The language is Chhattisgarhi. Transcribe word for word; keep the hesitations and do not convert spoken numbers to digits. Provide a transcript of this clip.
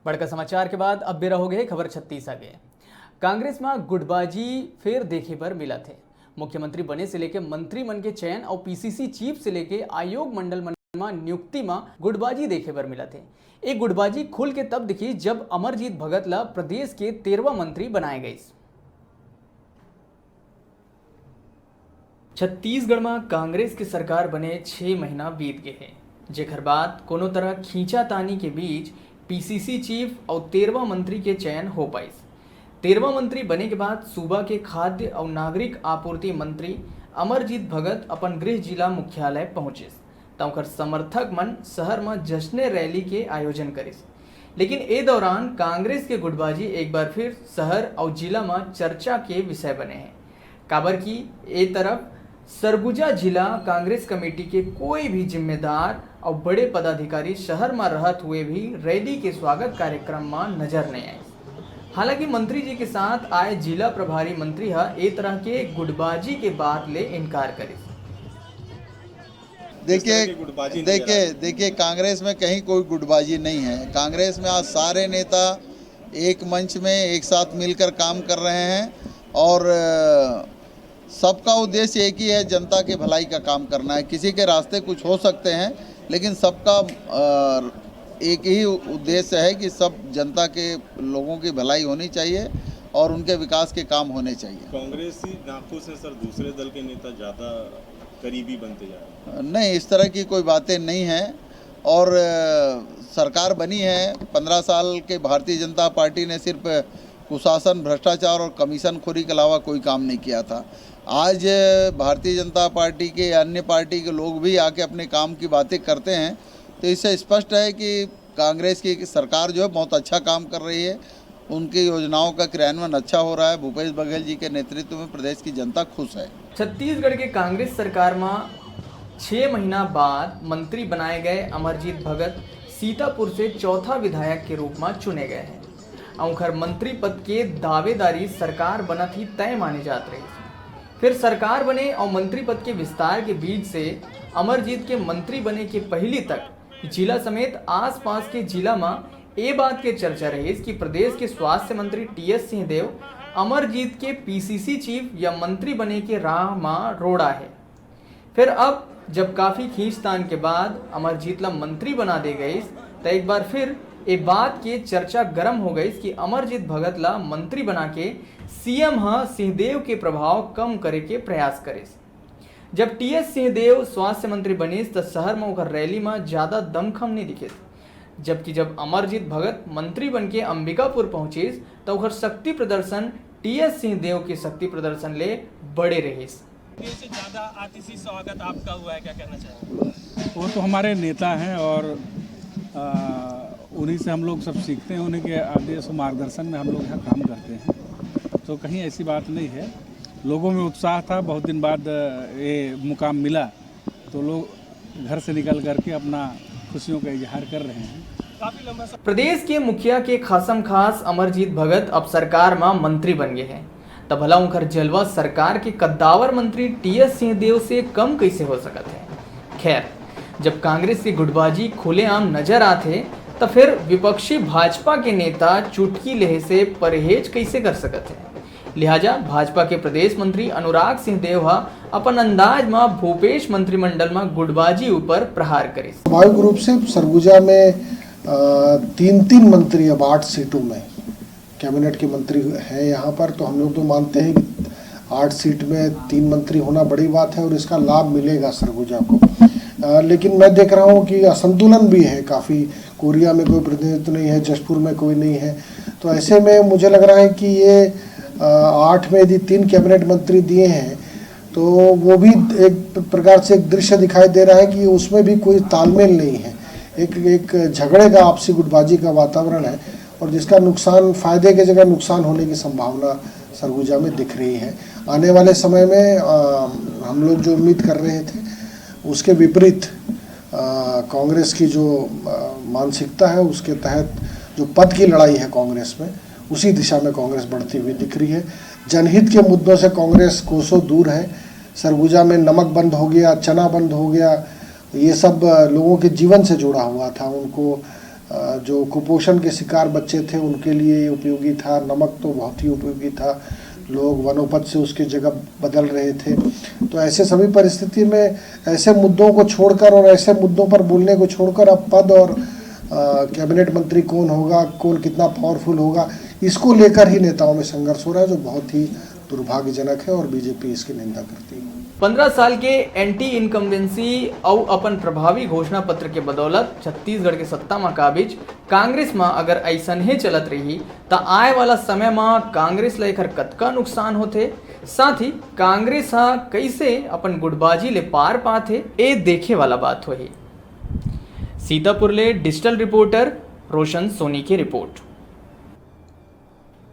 बड़का समाचार के बाद अब बेरा हो गए खबर छत्तीस आगे। कांग्रेस में गुटबाजी फेर देखे बर मिलत हे। मुख्यमंत्री बने से लेके मंत्री मन के चयन और पीसीसी चीफ से लेके आयोग मंडल मन में नियुक्ति में गुटबाजी देखे बर मिलत हे। एक गुटबाजी खुल के तब दिखी, जब अमरजीत भगत ला प्रदेश के तेरहवाँ मंत्री बनाए गइस। छत्तीसगढ़ म कांग्रेस के सरकार बने छह महीना बीत गे हे, जेकर बाद कोनो तरह खींचातानी के बीच पीसीसी चीफ अउ तेरहवाँ मंत्री के चयन हो पाइस। तेरहवाँ मंत्री बने के बाद सूबा के खाद्य अउ नागरिक आपूर्ति मंत्री अमरजीत भगत अपन गृह जिला मुख्यालय पहुंचिस, त ओकर समर्थक मन शहर म जश्न रैली के आयोजन करिस। लेकिन ए दौरान कांग्रेस के गुटबाजी एक बार फिर शहर अउ जिला म चर्चा के विषय बने हे, काबर कि ए तरफ सरगुजा जिला कांग्रेस कमेटी के कोई भी जिम्मेदार अउ बड़े पदाधिकारी शहर म रहत हुए भी रैली के स्वागत कार्यक्रम म नजर नइ आइस। हालांकि मंत्री जी के साथ आए जिला प्रभारी मंत्री ह ए तरह के गुटबाजी के बात ले इनकार करिस। देखिए, देखिए, देखिए, कांग्रेस में कहीं कोई गुटबाजी नहीं है। कांग्रेस में आज सारे नेता एक मंच में एक साथ मिलकर काम कर रहे हैं और, अ, सबका उद्देश्य एक ही है, जनता के भलाई का काम करना है। किसी के रास्ते कुछ हो सकते हैं, लेकिन सबका, अ, एक ही उद्देश्य है कि सब जनता के, लोगों की भलाई होनी चाहिए और उनके विकास के काम होने चाहिए। कांग्रेसी नाखुश है सर, दूसरे दल के नेता ज़्यादा करीबी बनते जा रहे हैं। नहीं, इस तरह की कोई बातें नहीं हैं। और, अ, सरकार बनी है, पन्द्रह साल के भारतीय जनता पार्टी ने सिर्फ कुशासन, भ्रष्टाचार और कमीशन खोरी के अलावा कोई काम नहीं किया था। आज भारतीय जनता पार्टी के, अन्य पार्टी के लोग भी आके अपने काम की बातें करते हैं, तो इससे स्पष्ट है कि कांग्रेस की सरकार जो है बहुत अच्छा काम कर रही है, उनकी योजनाओं का क्रियान्वयन अच्छा हो रहा है। भूपेश बघेल जी के नेतृत्व में प्रदेश की जनता खुश है। छत्तीसगढ़ के कांग्रेस सरकार में छह महीना बाद मंत्री बनाए गए अमरजीत भगत सीतापुर से चौथा विधायक के रूप में चुने गए हैं। अउ उनकर मंत्री पद के दावेदारी सरकार बनत ही तय माने जात रही। फिर सरकार बने अउ मंत्री पद के विस्तार के बीच से अमरजीत के मंत्री बने के पहली तक जिला समेत आसपास के जिला म ए बात के चर्चा रहिस कि प्रदेश के स्वास्थ्य मंत्री टीएस सिंहदेव अमरजीत के पीसीसी चीफ या मंत्री बने के राह म रोड़ा हे। फिर अब जब काफी खींचतान के बाद अमरजीत ला मंत्री बना दे गइस, त एक बार फिर ए बात के चर्चा गरम हो गइस कि अमरजीत भगत ला मंत्री बना के सीएम ह सिंहदेव के प्रभाव कम करे के प्रयास करिस। जब टीएस सिंहदेव स्वास्थ्य मंत्री बनिस, त शहर म ओकर रैली म ज्यादा दमखम नइ दिखिस, जबकि जब अमरजीत भगत मंत्री बन के अंबिकापुर पहुंचिस, त ओकर शक्ति प्रदर्शन टीएस सिंहदेव के शक्ति प्रदर्शन ले बड़े रहिस। से ज्यादा आतिशी स्वागत आपका हुआ है, क्या कहना चाहेंगे? वो तो हमारे नेता हैं और, आ, उन्हीं से हम लोग सब सीखते हैं, उन्हीं के आदेश और मार्गदर्शन में हम लोग यहाँ काम करते हैं, तो कहीं ऐसी बात नहीं है। लोगों में उत्साह था, बहुत दिन बाद, अ, ये मुकाम मिला, तो लोग घर से निकल करके अपना खुशियों का इजहार कर रहे हैं। प्रदेश के मुखिया के खासम खास अमरजीत भगत अब सरकार म मंत्री बन गए हैं, तब भला उनकर जलवा सरकार के कद्दावर मंत्री टीएस सिंहदेव से कम कैसे हो सकत है? खैर, जब कांग्रेस की गुटबाजी खुलेआम नजर आत हे, त फिर विपक्षी भाजपा के नेता चुटकी लेहे से परहेज कैसे कर सकत है? लिहाजा भाजपा के प्रदेश मंत्री अनुराग सिंहदेव ह अपन अंदाज म भूपेश मंत्रिमंडल म गुटबाजी ऊपर प्रहार करिस। स्वाभाविक रूप से सरगुजा में, अ, तीन-तीन मंत्री अब आठ सीटों में कैबिनेट के मंत्री हैं यहाँ पर, तो हम लोग तो मानते हैं कि आठ सीट में तीन मंत्री होना बड़ी बात है और इसका लाभ मिलेगा सरगुजा को। अ, लेकिन मैं देख रहा हूँ कि असंतुलन भी है काफ़ी। कोरिया में कोई प्रतिनिधित्व नहीं है, जशपुर में कोई नहीं है, तो ऐसे में मुझे लग रहा है कि ये, अ, आठ में यदि तीन कैबिनेट मंत्री दिए हैं, तो वो भी एक प्रकार से एक दृश्य दिखाई दे रहा है कि उसमें भी कोई तालमेल नहीं है, एक, एक झगड़े का, आपसी गुटबाजी का वातावरण है और जिसका नुकसान, फायदे की जगह नुकसान होने की संभावना सरगुजा में दिख रही है। आने वाले समय में, अ, हम लोग जो उम्मीद कर रहे थे, उसके विपरीत, अ, कांग्रेस की जो, अ, मानसिकता है, उसके तहत जो पद की लड़ाई है कांग्रेस में, उसी दिशा में कांग्रेस बढ़ती हुई दिख रही है। जनहित के मुद्दों से कांग्रेस कोसों दूर है। सरगुजा में नमक बंद हो गया, चना बंद हो गया, ये सब, अ, लोगों के जीवन से जुड़ा हुआ था। उनको, अ, जो कुपोषण के शिकार बच्चे थे उनके लिए ये उपयोगी था। नमक तो बहुत ही उपयोगी था, लोग वनोपज से उसकी जगह बदल रहे थे। तो ऐसे सभी परिस्थिति में ऐसे मुद्दों को छोड़कर और ऐसे मुद्दों पर बोलने को छोड़कर अब पद और अ, कैबिनेट मंत्री कौन होगा, कौन कितना पावरफुल होगा, इसको लेकर ही नेताओं में संघर्ष हो रहा है, जो बहुत ही दुर्भाग्यजनक है और बीजेपी इसकी निंदा करती है। पंद्रह साल के एंटी इनकम्बेंसी अउ अपन प्रभावी घोषणा पत्र के बदौलत छत्तीसगढ़ के सत्ता म काबिज कांग्रेस म अगर अइसनहे चलत रही, त आए वाला समय म कांग्रेस ल एखर कतका नुकसान होथे, साथ ही कांग्रेस ह कइसे अपन गुटबाजी ले पार पाथे, ए देखे वाला बात होही। सीतापुर ले डिजिटल रिपोर्टर रोशन सोनी की रिपोर्ट।